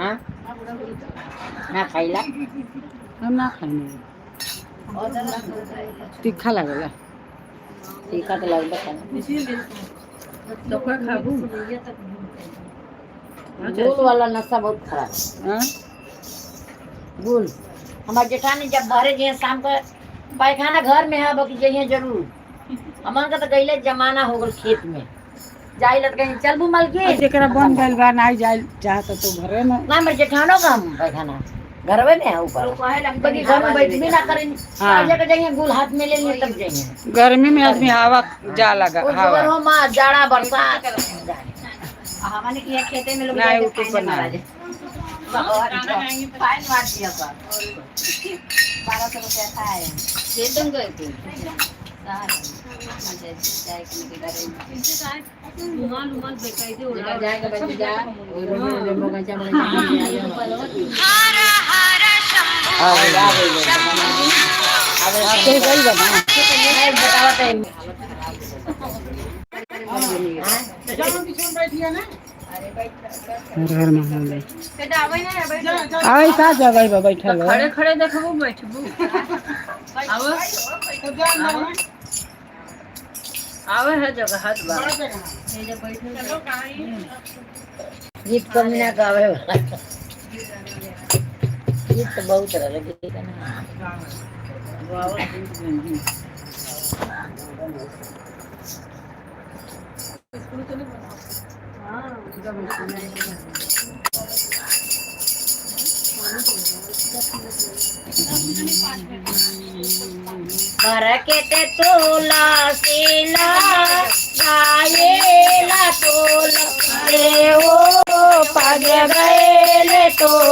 हाँ ना खाइला। हम ना खाने, तीखा लगेला। तीखा तो लगबे करे। तो का खाबू? गुल वाला नशा बहुत खराब है। हाँ? गुल हमार जेठानी जब बहरे जइहे शाम के, पैखाना घर में है बाकी जइहे जरूर। हमन का तो गईले जमाना हो गल, खेत में जाइला तो कहीं चलबू मालकिन। जेकरा बन गइल बा, नहीं जाए चाहत तो घरे में। ना, हमर जेठानो का हम पैखाना घरवे में है ऊपर, बाकी घर में बैठबे ना करें। हाँ। जगह जइहे, गुल हाथ में ले लिए तब जइहे। गर्मी में आदमी हवा जा लगा। वो हवा सुबह हो माँ जाड़ा बरसात। हमने किया खेते में लोग नहीं, जाके वो तो फाइन बना मारा है। जाए। फाइन मार दिया पर 1200 रुपया खाए। खेतम गए थे। जेकर जाए के बैठ जा, ओइ रोड में बगीचा बगीचा में आ जा। आ गइल, के गइल बा ना? नहीं बतावत है। हर हर महादेव। आवे का जगह बा बैठल हो? खड़े खड़े देखबू बैठबू, आवे आवे है जगह हाथ बा। गीत कम ना गावे वाला, गीत तो बहुत रहे गीत ना। बरकेत तुलसीला गायेला तुल देवो पग गएले तुल।